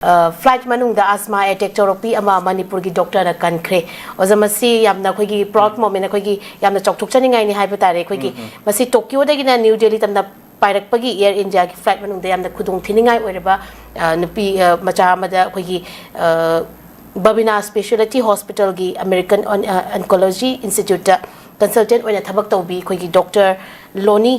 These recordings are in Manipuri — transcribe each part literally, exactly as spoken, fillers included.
ꯐ꯭ꯂꯥꯏꯠ ꯃꯅꯨꯡꯗ ꯑꯁꯃꯥ ꯑꯦꯇꯦꯛ ꯇꯧꯔꯛꯄꯤ ꯑꯃ ꯃꯅꯤꯄꯨꯔꯒꯤ ꯗꯣꯛꯇꯔꯅ ꯀꯟꯈ꯭ꯔꯦ꯫ ꯑꯣꯖꯥ, ꯃꯁꯤ ꯌꯥꯝꯅ ꯑꯩꯈꯣꯏꯒꯤ ꯄ꯭ꯔꯥꯎꯗ ꯃꯣꯃꯦꯟ, ꯑꯩꯈꯣꯏꯒꯤ ꯌꯥꯝꯅ ꯆꯥꯎꯊꯣꯛꯆꯅꯤꯡꯉꯥꯏꯅꯤ ꯍꯥꯏꯕ ꯇꯥꯔꯦ꯫ ꯑꯩꯈꯣꯏꯒꯤ ꯎꯝ, ꯎꯝ꯫ ꯃꯁꯤ ꯇꯣꯀꯤꯌꯣꯗꯒꯤꯅ ꯅ꯭ꯌꯨ ꯗꯦꯜꯂꯤ ꯇꯝꯅ ꯄꯥꯏꯔꯛꯄꯒꯤ ꯑꯦꯌꯔ ꯏꯟꯗꯤꯌꯥꯒꯤ ꯐ꯭ꯂꯥꯏꯠ ꯃꯅꯨꯡꯗ ꯌꯥꯝꯅ ꯈꯨꯗꯣꯡ ꯊꯤꯅꯤꯡꯉꯥꯏ ꯑꯣꯏꯔꯕ, ꯑ, ꯅꯨꯄꯤ, ꯑ, ꯃꯆꯥ ꯑꯃꯗ ꯑꯩꯈꯣꯏꯒꯤ, ꯑ, ꯕꯕꯤꯅꯥ ꯁ꯭ꯄꯦꯁꯤꯌꯦꯂꯤꯇꯤ ꯍꯣꯁꯄꯤꯇꯥꯜꯒꯤ ꯑꯃꯦꯔꯤꯀꯟ ꯑꯣꯟ-, ꯑ, ꯑꯣꯟꯀꯣꯂꯣꯖꯤ ꯏꯟꯁꯇꯤꯇ꯭ꯌꯨꯠꯇ ꯀꯟꯁꯜꯇꯦꯟꯠ ꯑꯣꯏꯅ ꯊꯕꯛ ꯇꯧꯕꯤ ꯑꯩꯈꯣꯏꯒꯤ ꯗꯣꯛꯇꯔ ꯂꯣꯅꯤ,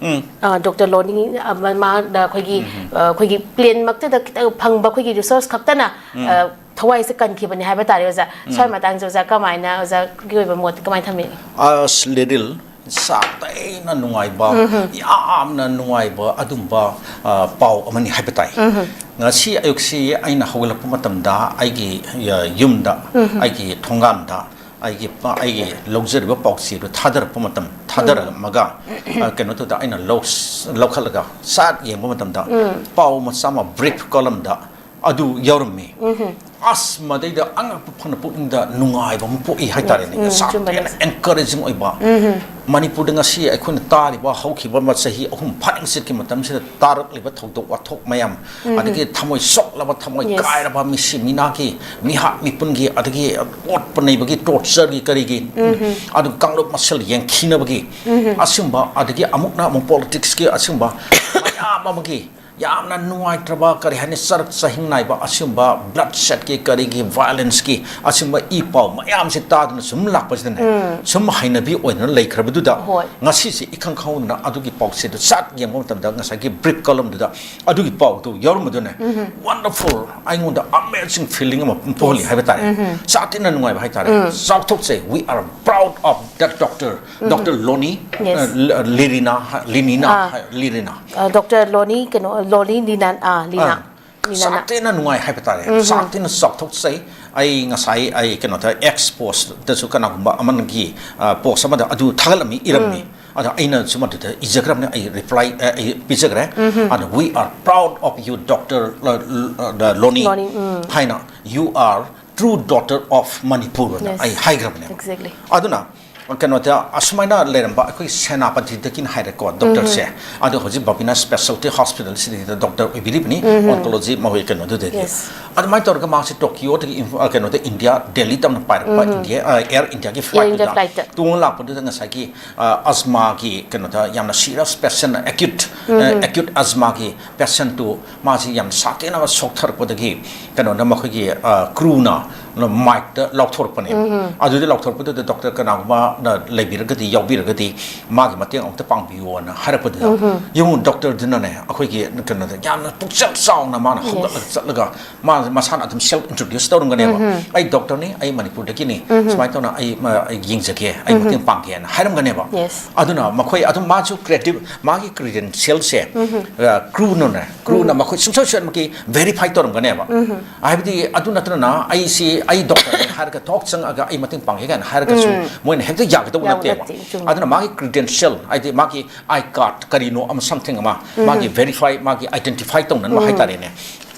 ꯎꯝ꯫ ꯑ, ꯗꯣꯛꯇꯔ ꯂꯣꯅꯤ, ꯑ, ꯃ-, ꯃꯍꯥꯛꯅ ꯑꯩꯈꯣꯏꯒꯤ, ꯎꯝ꯫ ꯑ, ꯑꯩꯈꯣꯏꯒꯤ ꯄ꯭ꯂꯦꯟꯃꯛꯇꯗ ꯈꯤꯇꯪ ꯐꯪꯕ ꯑꯩꯈꯣꯏꯒꯤ ꯔꯤꯁꯣꯔꯁ ꯈꯛꯇꯅ, ꯎꯝ꯫ ꯑ, ꯊꯋꯥꯏꯁꯦ ꯀꯟꯈꯤꯕꯅꯤ ꯍꯥꯏꯕ ꯇꯥꯔꯦ, ꯑꯣꯖꯥ꯫ ꯎꯝ꯫ ꯁ꯭ꯋꯥꯏ ꯃꯇꯥꯡꯁꯦ, ꯑꯣꯖꯥ, ꯀꯃꯥꯏꯅ, ꯑꯣꯖꯥꯒꯤ ꯑꯣꯏꯕ ꯃꯣꯠ ꯀꯃꯥꯏꯅ ꯊꯝꯕꯤꯅꯤ? ꯑꯁ, ꯂꯤꯗꯤꯜ, ꯁꯥꯊꯤꯅ ꯅꯨꯡꯉꯥꯏꯕ, ꯎꯝ꯫ ꯌꯥꯝꯅ ꯅꯨꯡꯉꯥꯏꯕ ꯑꯗꯨꯝꯕ, ꯑ, ꯄꯥꯎ ꯑꯃꯅꯤ ꯍꯥꯏꯕ ꯇꯥꯏ꯫ ꯎꯝ꯫ ꯉꯁꯤ ꯑꯌꯨꯛꯁꯤ ꯑꯩꯅ ꯍꯧꯒꯠꯂꯛꯄ ꯃꯇꯝꯗ ꯑꯩꯒꯤ, ꯑ, ꯌꯨꯝꯗ, ꯎꯝ꯫ ꯑꯩꯒꯤ ꯊꯣꯡꯒꯥꯟꯗ, ꯑꯩꯒꯤ ꯄ-, ꯑꯩꯒꯤ ꯂꯧꯖꯔꯤꯕ ꯄꯥꯎꯆꯦꯗꯨ ꯊꯥꯗꯔꯛꯄ ꯃꯇꯝ, ꯊꯥꯗꯔꯝꯃꯒ, ꯎꯝ꯫ ꯑ, ꯀꯩꯅꯣ ꯇꯧꯗ, ꯑꯩꯅ ꯂꯧ-, ꯂꯧꯈꯠꯂꯒ ꯁꯥꯠ ꯌꯦꯡꯕ ꯃꯇꯝꯗ, ꯎꯝ꯫ ꯄꯥꯎ ꯃꯆꯥ ꯑꯃ ꯕ꯭ꯔꯤꯐ ꯀꯣꯂꯝꯗ ꯑꯗꯨ ꯌꯥꯎꯔꯝꯃꯤ꯫ ꯎꯝ꯫ ꯑꯁ, ꯃꯗꯩꯗ ꯑꯉꯛꯄ ꯐꯅ ꯄꯨꯛꯅꯤꯡꯗ ꯅꯨꯡꯉꯥꯏꯕ ꯑꯃ ꯄꯣꯛꯏ ꯍꯥꯏꯇꯥꯔꯦꯅꯦ꯫ ꯎꯝ, ꯌꯥꯝ ꯆꯨꯝꯕꯅꯦ꯫ ꯊꯤꯅ ꯑꯦꯟꯀꯔꯦꯖꯤꯡ ꯑꯣꯏꯕ꯫ ꯎꯝ꯫ ꯃꯅꯤꯄꯨꯔꯗ ꯉꯁꯤ ꯑꯩꯈꯣꯏꯅ ꯇꯥꯔꯤꯕ ꯍꯧꯈꯤꯕ ꯆꯍꯤ ꯑꯍꯨꯝ ꯐꯥꯅꯤꯡ ꯆꯠꯀꯤ ꯃꯇꯝꯁꯤꯗ ꯇꯥꯔꯛꯂꯤꯕ ꯊꯧꯗꯣꯛ ꯋꯥꯊꯣꯛ ꯃꯌꯥꯝ, ꯎꯝ꯫ ꯑꯗꯒꯤ ꯊꯃꯣꯏ ꯁꯣꯛꯂꯕ, ꯊꯃꯣꯏ ꯌꯦꯁ꯫ ꯀꯥꯏꯔꯕ, ꯃꯤꯁꯤ ꯃꯤꯅꯥꯒꯤ, ꯃꯤꯍꯥꯠ ꯃꯤꯄꯨꯟꯒꯤ, ꯑꯗꯒꯤ ꯑꯣꯠꯄ ꯅꯩꯕꯒꯤ, ꯇꯣꯔꯆꯔꯒꯤ, ꯀꯔꯤꯒꯤ, ꯎꯝ꯫ ꯑꯗꯨ ꯀꯥꯡꯂꯨꯞ ꯃꯁꯦꯜ ꯌꯦꯡꯊꯤꯅꯕꯒꯤ, ꯎꯝ꯫ ꯑꯁꯤꯒꯨꯝꯕ, ꯑꯗꯒꯤ ꯑꯃꯨꯛꯅ ꯑꯃꯨꯛ ꯄꯣꯂꯤꯇꯤꯛꯁꯀꯤ ꯑꯁꯤꯒꯨꯝꯕ ꯃꯌꯥꯝ ꯑꯃꯒꯤ ꯌꯥꯝꯅ ꯅꯨꯡꯉꯥꯏꯇ꯭ꯔꯕ, ꯀꯔꯤ ꯍꯥꯏꯅꯤ, ꯆꯔꯛ ꯆꯍꯤꯡ ꯅꯥꯏꯕ ꯑꯁꯤꯒꯨꯝꯕ ꯕ꯭ꯂꯗ ꯁꯦꯠꯀꯤ, ꯀꯔꯤꯒꯤ, ꯚꯥꯏꯑꯣꯂꯦꯟꯁꯀꯤ ꯑꯁꯤꯒꯨꯝꯕ ꯏ ꯄꯥꯎ ꯃꯌꯥꯝꯁꯦ ꯇꯥꯗꯨꯅ ꯁꯨꯝ ꯂꯥꯛꯄꯁꯤꯗꯅꯦ, ꯎꯝ꯫ ꯁꯨꯝ ꯍꯩꯅꯕꯤ ꯑꯣꯏꯗꯨꯅ ꯂꯩꯈ꯭ꯔꯕꯗꯨꯗ, ꯍꯣꯏ꯫ ꯉꯁꯤꯁꯦ ꯏꯈꯪ ꯈꯪꯍꯧꯗꯅ ꯑꯗꯨꯒꯤ ꯄꯥꯎꯆꯦꯗꯨ ꯆꯥꯠ ꯌꯦꯡꯕ ꯃꯇꯝꯗ ꯉꯁꯥꯏꯒꯤ ꯕ꯭ꯔꯤꯐ ꯀꯣꯂꯝꯗꯨꯗ ꯑꯗꯨꯒꯤ ꯄꯥꯎꯗꯨ ꯌꯥꯎꯔꯝꯕꯗꯨꯅ, ꯎꯝ꯫ ꯋꯟꯗꯔꯐꯨꯜ, ꯑꯩꯉꯣꯟꯗ ꯑꯃꯦꯖꯤꯡ ꯐꯤꯂꯤꯡ ꯑꯃ ꯄꯣꯛꯍꯜꯂꯤ ꯌꯦꯁ꯫ ꯍꯥꯏꯕ ꯇꯥꯔꯦ꯫ ꯎꯝ꯫ ꯆꯥꯠ ꯊꯤꯅ ꯅꯨꯡꯉꯥꯏꯕ ꯍꯥꯏꯇꯥꯔꯦ꯫ ꯎꯝ꯫ ꯆꯥꯎꯊꯣꯛꯆꯩ, we are proud of that doctor, um. Doctor ꯂꯣꯅꯤ, ꯌꯦꯁ꯫ ꯑ, ꯂ-, ꯂꯤꯔꯤꯅꯥ, ꯂꯤꯅꯤꯅꯥ, ꯑꯥ꯫ ꯂꯤꯔꯤꯅꯥ꯫ ꯑ, ꯗꯣꯛꯇꯔ ꯂꯣꯅꯤ, ꯀꯩꯅꯣ, ꯂꯣꯅꯤ ꯂꯤꯅꯥꯟ, ꯑꯥ, ꯂꯤꯅꯥ꯫ ꯑꯥ꯫ ꯂꯤꯅꯥꯅ꯫ ꯆꯥꯛꯇꯦꯅ ꯅꯨꯡꯉꯥꯏ ꯍꯥꯏꯕ ꯇꯥꯔꯦ꯫ ꯎꯝ ꯍꯝ꯫ ꯆꯥꯛꯇꯦꯅ ꯆꯥꯎꯊꯣꯛꯆꯩ꯫ ꯑꯩ ꯉꯁꯥꯏ ꯑꯩ ꯀꯩꯅꯣꯗ X ꯄꯣꯁꯇꯁꯨ ꯀꯅꯥꯒꯨꯝꯕ ꯑꯃꯒꯤ, ꯑ, ꯄꯣꯁ ꯑꯃꯗ ꯑꯗꯨ ꯊꯥꯒꯠꯂꯝꯃꯤ, ꯏꯔꯝꯃꯤ꯫ ꯎꯝ꯫ ꯑꯗꯣ ꯑꯩꯅꯁꯨ ꯃꯗꯨꯗ ꯏꯖꯈ꯭ꯔꯕꯅꯦ, ꯑꯩ ꯔꯤꯄ꯭ꯂꯥꯏ, ꯑ, ꯑꯩ ꯄꯤꯖꯈ꯭ꯔꯦ꯫ ꯎꯝ ꯍꯝ꯫ ꯑꯗꯣ "We are proud of you, doctor ꯂ-, ꯂ-, ꯂꯣꯅꯤ" ꯂꯣꯅꯤ, ꯎꯝ꯫ ꯍꯥꯏꯅ, "You are true daughter of Manipur" ꯑꯅ ꯌꯦꯁ꯫ ꯑꯩ ꯍꯥꯏꯈ꯭ꯔꯕꯅꯦꯕ꯫ ꯑꯦꯛꯖꯦꯛꯂꯤ꯫ ꯑꯗꯨꯅ ꯀꯩꯅꯣꯗ ꯑꯁꯨꯃꯥꯏꯅ ꯂꯩꯔꯝꯕ ꯑꯩꯈꯣꯏ ꯁꯦꯅꯥꯄꯇꯤꯗꯒꯤꯅ ꯍꯥꯏꯔꯦꯀꯣ, ꯗꯣꯛꯇꯔꯁꯦ꯫ ꯑꯗꯣ ꯍꯧꯖꯤꯛ ꯕꯕꯤꯅꯥ ꯁ꯭ꯄꯦꯁꯥꯂꯤꯇꯤ ꯍꯣꯁꯄꯤꯇꯥꯜꯁꯤꯗ ꯗꯣꯛꯇꯔ ꯑꯣꯏꯕꯤꯔꯤꯕꯅꯤ, ꯑꯣꯟꯀꯣꯂꯣꯖꯤ, ꯃꯈꯣꯏ ꯀꯩꯅꯣꯗꯨꯗꯒꯤ꯫ Yes. ꯑꯗꯨꯃꯥꯏꯅ ꯇꯧꯔꯒ ꯃꯥꯁꯦ ꯇꯣꯀꯤꯌꯣꯗꯒꯤ ꯏꯝꯐ-, ꯑ, ꯀꯩꯅꯣꯗ ꯏꯟꯗꯤꯌꯥ, ꯗꯦꯜꯂꯤ ꯇꯝꯅ ꯄꯥꯏꯔꯛꯄ ꯏꯟꯗꯤꯌꯥ, ꯑ, ꯑꯦꯌꯔ ꯏꯟꯗꯤꯌꯥꯒꯤ ꯐ꯭ꯂꯥꯏꯠꯇꯨꯗ ꯇꯣꯡꯉ ꯂꯥꯛꯄꯗꯨꯗ ꯉꯁꯥꯏꯒꯤ, ꯑ, ꯑꯁꯃꯥꯒꯤ ꯀꯩꯅꯣꯗ ꯌꯥꯝꯅ ꯁꯤꯔꯤꯌꯁ ꯄꯦꯁꯦꯟ, ꯑꯦꯀ꯭ꯌꯨꯠ, ꯑ, ꯑꯦꯀ꯭ꯌꯨꯠ ꯑꯁꯃꯥꯒꯤ ꯄꯦꯁꯦꯟꯠꯇꯨ ꯃꯥꯁꯤ ꯌꯥꯝ ꯁꯥꯊꯤꯅ ꯁꯣꯛꯊꯔꯛꯄꯗꯒꯤ ꯀꯩꯅꯣꯅ ꯃꯈꯣꯏꯒꯤ, ꯑ, ꯀ꯭ꯔꯨꯅ ꯃꯥꯏꯛꯇ ꯂꯥꯎꯊꯣꯔꯛꯄꯅꯦ꯫ ꯑꯗꯨꯗꯤ ꯂꯥꯎꯊꯣꯔꯛꯄꯗꯨꯗ ꯗꯣꯛꯇꯔ ꯀꯅꯥꯒꯨꯝꯕꯅ ꯂꯩꯕꯤꯔꯒꯗꯤ, ꯌꯥꯎꯕꯤꯔꯒꯗꯤ ꯃꯥꯒꯤ ꯃꯇꯦꯡ ꯑꯃꯨꯛꯇ ꯄꯥꯡꯕꯤꯌꯣꯅ ꯍꯥꯏꯔꯛꯄꯗꯨꯗ, ꯌꯦꯡꯉꯨ, ꯗꯣꯛꯇꯔꯗꯨꯅꯅꯦ ꯑꯩꯈꯣꯏꯒꯤ ꯀꯩꯅꯣꯗ ꯌꯥꯝꯅ ꯄꯨꯛꯆꯦꯜ ꯆꯥꯎꯅ ꯃꯥꯅ ꯍꯧꯒꯠꯂꯒ ꯆꯠꯂꯒ ꯃꯥ ꯃꯁꯥꯅ ꯑꯗꯨꯝ ꯁꯦꯜꯐ ꯏꯟꯇ꯭ꯔꯣꯗ꯭ꯌꯨꯁ ꯇꯧꯔꯝꯒꯅꯦꯕ꯫ "ꯑꯩ ꯗꯣꯛꯇꯔꯅꯤ, ꯑꯩ ꯃꯅꯤꯄꯨꯔꯗꯒꯤꯅꯤ, ꯁꯨꯃꯥꯏꯅ ꯇꯧꯅ ꯑꯩ, ꯃ-, ꯑꯩ ꯌꯦꯡꯖꯒꯦ, ꯑꯩ ꯃꯇꯦꯡ ꯄꯥꯡꯒꯦꯅ" ꯍꯥꯏꯔꯝꯒꯅꯦꯕ꯫ Yes. ꯑꯗꯨꯅ ꯃꯈꯣꯏ ꯑꯗꯨꯝ ꯃꯥꯁꯨ ꯀ꯭ꯔꯦꯗꯤꯠ, ꯃꯥꯒꯤ ꯀ꯭ꯔꯤꯗꯦꯟꯁꯤꯌꯦꯜꯁꯦ, ꯑ, ꯀ꯭ꯔꯨꯅꯅꯦ, ꯀ꯭ꯔꯨꯅ ꯃꯈꯣꯏ ꯁꯨꯡꯁꯣꯏ ꯁꯣꯏꯗꯅꯃꯛꯀꯤ ꯚꯦꯔꯤꯐꯥꯏ ꯇꯧꯔꯝꯒꯅꯦꯕ꯫ ꯍꯥꯏꯕꯗꯤ ꯑꯗꯨ ꯅꯠꯇꯅ ꯑꯩꯁꯤ, "ꯑꯩ ꯗꯣꯛꯇꯔꯅꯤ" ꯍꯥꯏꯔꯒ ꯊꯣꯛ ꯆꯪꯉꯒ "ꯑꯩ ꯃꯇꯦꯡ ꯄꯥꯡꯒꯦ" ꯀꯥꯏꯅ ꯍꯥꯏꯔꯒꯁꯨ ꯃꯣꯏꯅ ꯍꯦꯛꯇ ꯌꯥꯒꯗꯧꯕ ꯌꯥꯕ ꯅꯠꯇꯦꯕ꯫ ꯅꯠꯇꯦ, ꯆꯨꯝꯃꯤ꯫ ꯑꯗꯨꯅ ꯃꯥꯒꯤ ꯀ꯭ꯔꯤꯗꯦꯟꯁꯤꯌꯦꯜ, ꯍꯥꯏꯗꯤ ꯃꯥꯒꯤ ꯑꯥꯏ ꯀꯥꯔꯗ ꯀꯔꯤꯅꯣ ꯑꯃ, ꯁꯝꯊꯤꯡ ꯑꯃ, ꯃꯥꯒꯤ ꯚꯦꯔꯤꯐꯥꯏ, ꯃꯥꯒꯤ ꯑꯥꯏꯗꯦꯟꯇꯤꯐꯥꯏ ꯇꯧꯅꯅꯕ ꯍꯥꯏꯇꯥꯔꯦꯅꯦ,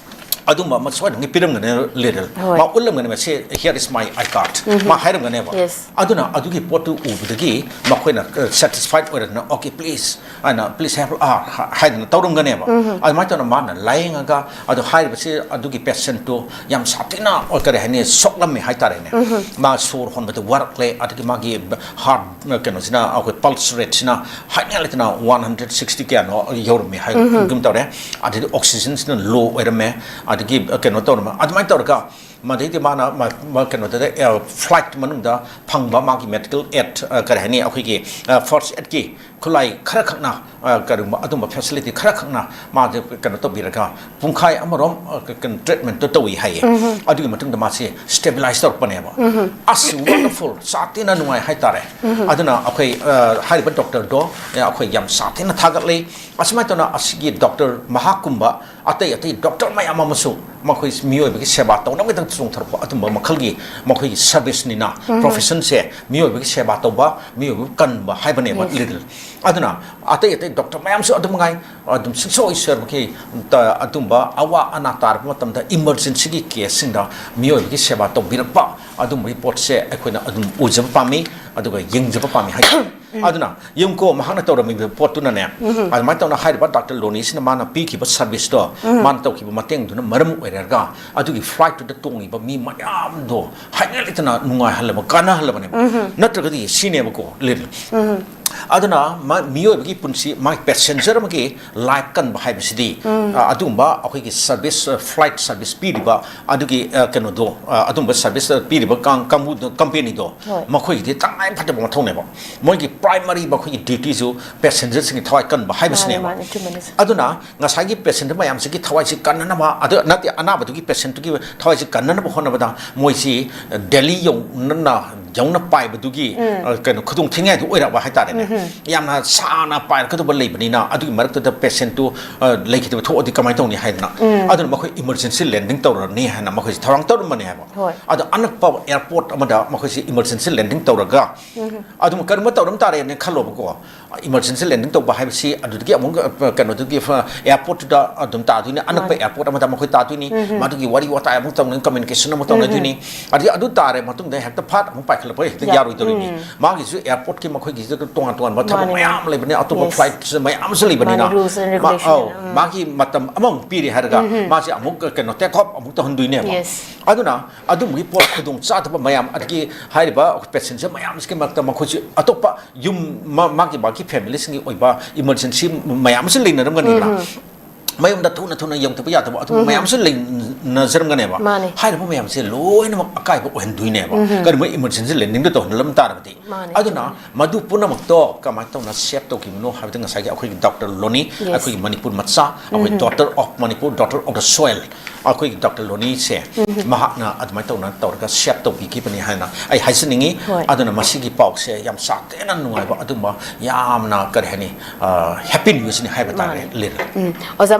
ꯑꯗꯨꯝꯕ ꯑꯃ ꯁꯣꯏꯗꯅ ꯄꯤꯔꯝꯒꯅꯤ, ꯂꯤꯔꯦꯜ꯫ ꯍꯣꯏ꯫ ꯃꯥ ꯎꯠꯂꯝꯒꯅꯦꯕ, "ꯁꯦ, here is my I card", ꯃꯥ ꯍꯥꯏꯔꯝꯒꯅꯦꯕ꯫ Yes. ꯑꯗꯨꯅ ꯑꯗꯨꯒꯤ ꯄꯣꯠꯇꯨ ꯎꯕꯗꯒꯤ ꯃꯈꯣꯏꯅ, ꯑ, ꯁꯦꯇꯤꯁꯐꯥꯏꯗ ꯑꯣꯏꯔꯗꯅ, "Okay, please" ꯍꯥꯏꯅ, "Please have a," ꯍꯥꯏꯗꯅ ꯇꯧꯔꯝꯒꯅꯦꯕ꯫ ꯑꯗꯨꯃꯥꯏꯅ ꯇꯧꯅ ꯃꯥꯅ ꯂꯥꯌꯦꯡꯉꯒ, ꯑꯗꯨ ꯍꯥꯏꯔꯤꯕꯁꯤ ꯑꯗꯨꯒꯤ ꯄꯦꯁꯦꯟꯠꯇꯨ ꯌꯥꯝ ꯁꯥꯊꯤꯅ, ꯑ, ꯀꯔꯤ ꯍꯥꯏꯅꯤ, ꯁꯣꯛꯂꯝꯃꯦ ꯍꯥꯏꯇꯥꯔꯦꯅꯦ꯫ ꯃꯥ ꯁꯣꯔ ꯍꯣꯟꯕꯗ ꯋꯥꯔꯛꯂꯦ, ꯑꯗꯒꯤ ꯃꯥꯒꯤ ꯍꯥꯔꯠ, ꯀꯩꯅꯣꯁꯤꯅ, ꯑꯩꯈꯣꯏ ꯄꯜꯁ ꯔꯦꯠꯁꯤꯅ ꯍꯥꯏꯅꯤꯡꯉꯥꯏ ꯂꯩꯇꯅ ꯋꯥꯟ ꯍꯟꯗ꯭ꯔꯦꯠ ꯁꯤꯛꯁꯇꯤ ꯀꯌꯥꯅꯣ ꯌꯧꯔꯝꯃꯦ ꯍꯥꯏꯒꯨꯝ ꯇꯧꯔꯦ꯫ ꯑꯗꯩꯗꯤ ꯑꯣꯛꯁꯤꯖꯟꯁꯤꯅ ꯂꯣ ꯑꯣꯏꯔꯝꯃꯦ, ꯑꯗꯒꯤ, ꯑ, ꯀꯩꯅꯣ ꯇꯧꯔꯝꯃꯦ꯫ ꯑꯗꯨꯃꯥꯏꯅ ꯇꯧꯔꯒ ꯃꯗꯩꯗꯤ ꯃꯥꯅ ꯃ-, ꯃ-, ꯀꯩꯅꯣꯗ, ꯑ, ꯐ꯭ꯂꯥꯏꯠ ꯃꯅꯨꯡꯗ ꯐꯪꯕ ꯃꯥꯒꯤ ꯃꯦꯗꯤꯀꯦꯜ ꯑꯦꯗ, ꯑ, ꯀꯔꯤ ꯍꯥꯏꯅꯤ, ꯑꯩꯈꯣꯏꯒꯤ, ꯑ, ꯐꯥꯔꯁ ꯑꯦꯗꯀꯤ ꯈꯨꯠꯂꯥꯏ ꯈꯔ ꯈꯛꯅ, ꯑ, ꯀꯔꯤꯒꯨꯝꯕ ꯑꯗꯨꯝꯕ ꯐꯦꯁꯤꯂꯤꯇꯤ ꯈꯔ ꯈꯛꯅ ꯃꯥꯁꯦ ꯀꯩꯅꯣ ꯇꯧꯕꯤꯔꯒ ꯄꯨꯡꯈꯥꯏ ꯑꯃꯔꯣꯝ, ꯑ, ꯀ-, ꯀꯩꯅꯣ, ꯇ꯭ꯔꯤꯠꯃꯦꯟꯠꯇꯣ ꯇꯧꯏ ꯍꯥꯏꯌꯦ꯫ ꯑꯗꯨꯒꯤ ꯃꯇꯨꯡꯗ ꯃꯥꯁꯦ ꯁ꯭ꯇꯦꯕꯤꯂꯥꯏꯁ ꯇꯧꯔꯛꯄꯅꯦꯕ꯫ ꯑꯁ, ꯋꯟꯗꯔꯐꯨꯜ, ꯁꯥꯊꯤꯅ ꯅꯨꯡꯉꯥꯏ ꯍꯥꯏꯇꯥꯔꯦ꯫ ꯑꯗꯨꯅ ꯑꯩꯈꯣꯏ, ꯑ, ꯍꯥꯏꯔꯤꯕ ꯗꯣꯛꯇꯔꯗꯣ, ꯑ, ꯑꯩꯈꯣꯏ ꯌꯥꯝ ꯁꯥꯊꯤꯅ ꯊꯥꯒꯠꯂꯤ꯫ ꯑꯁꯨꯃꯥꯏꯅ ꯇꯧꯅ ꯑꯁꯤꯒꯤ ꯗꯣꯛꯇꯔ ꯃꯍꯥꯛꯀꯨꯝꯕ ꯑꯇꯩ ꯑꯇꯩ ꯗꯣꯛꯇꯔ ꯃꯌꯥꯝ ꯑꯃꯁꯨ ꯃꯈꯣꯏ ꯃꯤꯑꯣꯏꯕꯒꯤ ꯁꯦꯕꯥ ꯇꯧꯅꯕꯒꯤꯗꯃꯛꯇ ꯆꯣꯡꯊꯔꯛꯄ ꯑꯗꯨꯝꯕ ꯃꯈꯜꯒꯤ ꯃꯈꯣꯏꯒꯤ ꯁꯔꯚꯤꯁꯅꯤꯅ, ꯄ꯭ꯔꯣꯐꯦꯁꯟꯁꯦ ꯃꯤꯑꯣꯏꯕꯒꯤ ꯁꯦꯕꯥ ꯇꯧꯕ, ꯃꯤꯑꯣꯏꯕꯕꯨ ꯀꯟꯕ ꯍꯥꯏꯕꯅꯦꯕ꯫ Yes. ꯂꯤꯔꯦꯜ꯫ ꯑꯗꯨꯅ ꯑꯇꯩ ꯑꯇꯩ ꯗꯣꯛꯇꯔ ꯃꯌꯥꯝꯁꯨ ꯑꯗꯨꯝ ꯉꯥꯏ, ꯑꯗꯨꯝ ꯁꯨꯡꯁꯣꯏ ꯁꯣꯏꯗꯅꯃꯛꯀꯤ ꯇ-, ꯑꯗꯨꯝꯕ ꯑꯋꯥ ꯑꯅꯥ ꯇꯥꯔꯕ ꯃꯇꯝꯗ ꯏꯃꯔꯖꯦꯟꯁꯤꯒꯤ ꯀꯦꯁꯁꯤꯡꯗ ꯃꯤꯑꯣꯏꯕꯒꯤ ꯁꯦꯕꯥ ꯇꯧꯕꯤꯔꯛꯄ ꯑꯗꯨꯝꯕꯒꯤ ꯄꯣꯠꯁꯦ ꯑꯩꯈꯣꯏꯅ ꯑꯗꯨꯝ ꯎꯖꯕ ꯄꯥꯝꯃꯤ, ꯑꯗꯨꯒ ꯌꯦꯡꯖꯕ ꯄꯥꯝꯃꯤ ꯍꯥꯏ꯫ ꯑꯗꯨꯅ ꯌꯦꯡꯉꯨꯀꯣ, ꯃꯍꯥꯛꯅ ꯇꯧꯔꯝꯃꯤꯕ ꯄꯣꯠꯇꯨꯅꯅꯦ, ꯑꯗꯨꯃꯥꯏꯅ ꯇꯧꯅ ꯍꯥꯏꯔꯤꯕ ꯗꯥꯛꯇꯔ ꯂꯣꯅꯤꯁꯤꯅ ꯃꯥꯅ ꯄꯤꯈꯤꯕ ꯁꯔꯚꯤꯁꯇꯣ, ꯃꯥꯅ ꯇꯧꯈꯤꯕ ꯃꯇꯦꯡꯗꯨꯅ ꯃꯔꯝ ꯑꯣꯏꯔꯒ ꯑꯗꯨꯒꯤ ꯐ꯭ꯂꯥꯏꯠꯇꯨꯗ ꯇꯣꯡꯉꯤꯕ ꯃꯤ ꯃꯌꯥꯝꯗꯣ ꯍꯥꯏꯅ ꯂꯩꯇꯅ ꯅꯨꯡꯉꯥꯏꯍꯜꯂꯕ, ꯀꯥꯟꯅꯍꯜꯂꯕꯅꯦꯕ꯫ ꯅꯠꯇ꯭ꯔꯒꯗꯤ ꯁꯤꯅꯦꯕꯀꯣ, ꯂꯤꯟ꯫ ꯑꯗꯨꯅ ꯃ-, ꯃꯤꯑꯣꯏꯕꯒꯤ ꯄꯨꯟꯁꯤ, ꯃꯥꯒꯤ ꯄꯦꯁꯦꯟꯖꯔ ꯑꯃꯒꯤ ꯂꯥꯏꯐ ꯀꯟꯕ ꯍꯥꯏꯕꯁꯤꯗꯤ, ꯑ, ꯑꯗꯨꯒꯨꯝꯕ ꯑꯩꯈꯣꯏꯒꯤ ꯁꯔꯚꯤꯁ, ꯑ, ꯐ꯭ꯂꯥꯏꯠ ꯁꯔꯚꯤꯁ ꯄꯤꯔꯤꯕ ꯑꯗꯨꯒꯤ, ꯑ, ꯀꯩꯅꯣꯗꯣ, ꯑ, ꯑꯗꯨꯝꯕ ꯁꯔꯚꯤꯁ ꯄꯤꯔꯤꯕ ꯀꯥꯡ-, ꯀꯥꯡꯕꯨꯗꯣ, ꯀꯝꯄꯦꯅꯤꯗꯣ, ꯍꯣꯏ꯫ ꯃꯈꯣꯏꯒꯤꯗꯤ ꯇꯉꯥꯏ ꯐꯗꯕ ꯃꯊꯧꯅꯦꯕ꯫ ꯃꯣꯏꯒꯤ ꯄ꯭ꯔꯥꯏꯃꯔꯤ ꯃꯈꯣꯏꯒꯤ ꯗ꯭ꯌꯨꯇꯤꯁꯨ ꯄꯦꯁꯦꯟꯖꯔꯁꯤꯡꯒꯤ ꯊꯋꯥꯏ ꯀꯟꯕ ꯍꯥꯏꯕꯁꯤꯅꯦꯕ꯫ ꯃꯥꯅꯦ, ꯃꯥꯅꯦ, ꯑꯆꯨꯝꯕꯅꯤ, ꯁꯥꯔ꯫ ꯑꯗꯨꯅ ꯉꯁꯥꯏꯒꯤ ꯄꯦꯁꯦꯟꯖꯔ ꯃꯌꯥꯝꯁꯤꯒꯤ ꯊꯋꯥꯏꯁꯤ ꯀꯟꯅꯅꯕ, ꯑꯗꯨ ꯅꯠꯇꯦ, ꯑꯅꯥꯕꯗꯨꯒꯤ ꯄꯦꯁꯦꯟꯇꯨꯒꯤ ꯊꯋꯥꯏꯁꯤ ꯀꯟꯅꯅꯕ ꯍꯣꯠꯅꯕꯗ ꯃꯣꯏꯁꯤ ꯗꯦꯜꯂꯤ ꯌꯧꯅ, ꯌꯧꯅ ꯄꯥꯏꯕꯗꯨꯒꯤ, ꯎꯝ꯫ ꯑ, ꯀꯩꯅꯣ, ꯈꯨꯗꯣꯡ ꯊꯤꯅꯤꯡꯉꯥꯏꯗꯨ ꯑꯣꯏꯔꯛꯄ ꯍꯥꯏꯇꯥꯔꯦꯅꯦ꯫ ꯎꯝꯍꯨꯝ꯫ ꯌꯥꯝꯅ ꯁꯥꯡꯅ ꯄꯥꯏꯔꯛꯀꯗꯧꯕ ꯂꯩꯕꯅꯤꯅ, ꯑꯗꯨꯒꯤ ꯃꯔꯛꯇꯨꯗ ꯄꯦꯁꯦꯟꯇꯨ, ꯑ, ꯂꯩꯈꯤꯗꯕ ꯊꯣꯛꯑꯗꯤ ꯀꯃꯥꯏꯅ ꯇꯧꯅꯤ ꯍꯥꯏꯗꯅ, ꯎꯝ꯫ ꯑꯗꯨꯅ ꯃꯈꯣꯏ ꯏꯃꯔꯖꯦꯟꯁꯤ ꯂꯦꯟꯗꯤꯡ ꯇꯧꯔꯅꯤ ꯍꯥꯏꯅ ꯃꯈꯣꯏꯁꯤ ꯊꯧꯔꯥꯡ ꯇꯧꯔꯝꯕꯅꯦ ꯍꯥꯏꯕ꯫ ꯍꯣꯏ꯫ ꯑꯗꯣ ꯑꯅꯛꯄ ꯑꯦꯌꯥꯔꯄꯣꯔꯠ ꯑꯃꯗ ꯃꯈꯣꯏꯁꯤ ꯏꯃꯔꯖꯦꯟꯁꯤ ꯂꯦꯟꯗꯤꯡ ꯇꯧꯔꯒ, ꯎꯝꯍꯨꯝ꯫ ꯑꯗꯨꯝ ꯀꯔꯤꯒꯨꯝꯕ ꯇꯧꯔꯝ ꯇꯥꯔꯦꯅ ꯈꯜꯂꯣꯕꯀꯣ, ꯏꯃꯔꯖꯦꯟꯁꯤ ꯂꯦꯟꯗꯤꯡ ꯇꯧꯕ ꯍꯥꯏꯕꯁꯤ ꯑꯗꯨꯗꯒꯤ ꯑꯃꯨꯛ, ꯑ, ꯀꯩꯅꯣꯗꯨꯒꯤ, ꯑ, ꯑꯦꯌꯥꯔꯄꯣꯔꯠꯇꯨꯗ ꯑꯗꯨꯝ ꯇꯥꯗꯣꯏꯅꯤ, ꯑꯅꯛꯄ ꯃꯥꯅꯤ꯫ ꯑꯦꯌꯥꯔꯄꯣꯔꯠ ꯑꯃꯗ ꯃꯈꯣꯏ ꯇꯥꯗꯣꯏꯅꯤ, ꯎꯝ ꯍꯝ꯫ ꯃꯗꯨꯒꯤ ꯋꯥꯔꯤ ꯋꯥꯇꯥꯏ ꯑꯃꯨꯛ ꯇꯧꯅꯤ, ꯀꯝꯃ꯭ꯌꯨꯅꯤꯀꯦꯁꯟ ꯑꯃꯨꯛ ꯎꯝ ꯍꯝ꯫ ꯇꯧꯅꯗꯣꯏꯅꯤ꯫ ꯑꯗꯨꯗꯒꯤ ꯑꯗꯨ ꯇꯥꯔꯦ ꯃꯇꯨꯡꯗ ꯍꯦꯛꯇ ꯐꯥꯠ ꯑꯃꯨꯛ ꯄꯥꯏꯈꯠꯂꯛꯄ ꯍꯦꯛꯇ ꯌꯥ-, ꯌꯥꯔꯣꯏꯗꯧꯔꯤꯅꯤ꯫ ꯎꯝ꯫ ꯃꯥꯒꯤꯁꯨ ꯑꯦꯌꯥꯔꯄꯣꯔꯠꯀꯤ ꯃꯈꯣꯏꯒꯤꯁꯨ ꯇꯣꯉꯥꯟ ꯇꯣꯉꯥꯟꯕ ꯊꯕꯛ ꯃꯥꯅꯤ, ꯃꯌꯥꯝ ꯃꯥꯅꯤ꯫ ꯂꯩꯕꯅꯤ, ꯑꯇꯣꯞꯄ ꯌꯦꯁ꯫ ꯐ꯭ꯂꯥꯏꯠꯁꯨ ꯃꯌꯥꯝ ꯑꯃꯁꯨ ꯂꯩꯕꯅꯤꯅ꯫ ꯃꯥꯅꯤ, rules and ꯃꯥ-, regulation, ꯑꯧ, ꯎꯝ꯫ ꯃꯥꯒꯤ ꯃꯇꯝ ꯑꯃꯃꯨꯛ ꯄꯤꯔꯦ ꯍꯥꯏꯔꯒ ꯎꯝ ꯍꯝ꯫ ꯃꯥꯁꯦ ꯑꯃꯨꯛ ꯀꯩꯅꯣ, ꯇꯦꯛ ꯑꯣꯐ ꯑꯃꯨꯛ ꯇꯧꯍꯟꯗꯣꯏꯅꯦꯕ꯫ ꯌꯦꯁ꯫ ꯑꯗꯨꯅ ꯑꯗꯨꯝꯕꯒꯤ ꯄꯣꯠ ꯈꯨꯗꯣꯡ ꯆꯥꯗꯕ ꯃꯌꯥꯝ, ꯑꯗꯒꯤ ꯍꯥꯏꯔꯤꯕ ꯄꯦꯁꯦꯟꯖꯔ ꯃꯌꯥꯝꯁꯤꯒꯤ ꯃꯔꯛꯇ ꯃꯈꯣꯏꯁꯨ ꯑꯇꯣꯞꯄ ꯌꯨꯝ, ꯃꯥ-, ꯃꯥꯒꯤ, ꯃꯥꯒꯤ ꯐꯦꯃꯤꯂꯤꯁꯤꯡꯒꯤ ꯑꯣꯏꯕ ꯏꯃꯔꯖꯦꯟꯁꯤ ꯃꯌꯥꯝ ꯑꯃꯁꯨ ꯂꯩꯅꯔꯝꯒꯅꯤꯗꯅ꯫ ꯎꯝ ꯍꯝ꯫ ꯃꯌꯨꯝꯗ ꯊꯨꯅ ꯊꯨꯅ ꯌꯧꯗꯕ ꯌꯥꯗꯕ ꯑꯗꯨꯒꯨꯝꯕ ꯎꯝ ꯍꯝ꯫ ꯃꯌꯥꯝꯁꯨ ꯂꯩꯅꯖꯔꯝꯒꯅꯦꯕ꯫ ꯃꯥꯅꯦ꯫ ꯍꯥꯏꯔꯤꯕ ꯃꯌꯥꯝꯁꯦ ꯂꯣꯏꯅꯃꯛ ꯑꯀꯥꯏꯕ ꯑꯣꯏꯍꯟꯗꯣꯏꯅꯦꯕ꯫ ꯎꯝ ꯍꯝ꯫ ꯀꯔꯤꯒꯨꯝꯕ ꯏꯃꯔꯖꯦꯟꯁꯤ ꯂꯦꯟꯗꯤꯡꯗ ꯇꯧꯍꯜꯂꯝ ꯇꯥꯔꯕꯗꯤ꯫ ꯃꯥꯅꯦ, ꯑꯗꯨꯅ ꯆꯨꯝꯃꯦ꯫ ꯃꯗꯨ ꯄꯨꯝꯅꯃꯛꯇꯣ ꯀꯃꯥꯏꯅ ꯇꯧꯅ ꯁꯦꯞ ꯇꯧꯈꯤꯕꯅꯣ ꯍꯥꯏꯕꯗ ꯉꯁꯥꯏꯒꯤ ꯑꯩꯈꯣꯏꯒꯤ ꯗꯥꯛꯇꯔ ꯂꯣꯅꯤ, ꯌꯦꯁ꯫ ꯑꯩꯈꯣꯏꯒꯤ ꯃꯅꯤꯄꯨꯔ ꯃꯆꯥ, ꯑꯩꯈꯣꯏ ꯎꯝ ꯍꯝ꯫ Daughter of Manipur, Daughter of the Soil, ꯑꯩꯈꯣꯏꯒꯤ ꯗꯥꯛꯇꯔ ꯂꯣꯅꯤꯁꯦ, ꯎꯝ ꯍꯝ꯫ ꯃꯍꯥꯛꯅ ꯑꯗꯨꯃꯥꯏꯅ ꯇꯧꯅ ꯇꯧꯔꯒ ꯁꯦꯞ ꯇꯧꯕꯤꯈꯤꯕꯅꯤ ꯍꯥꯏꯅ ꯑꯩ ꯍꯥꯏꯖꯅꯤꯡꯉꯤ꯫ ꯍꯣꯏ꯫ ꯑꯗꯨꯅ ꯃꯁꯤꯒꯤ ꯄꯥꯎꯁꯦ ꯌꯥꯝ ꯁꯥꯊꯤꯅ ꯅꯨꯡꯉꯥꯏꯕ, ꯑꯗꯨꯝꯕ ꯌꯥꯝꯅ, ꯀꯔꯤ ꯍꯥꯏꯅꯤ, ꯑ, ꯍꯦꯄꯤ ꯅ꯭ꯌꯨꯁꯅꯤ ꯍꯥꯏꯕ ꯇꯥꯔꯦ, ꯃꯥꯅꯦ꯫ ꯂꯤꯟ꯫ ꯎꯝ꯫ ꯑꯣꯖꯥ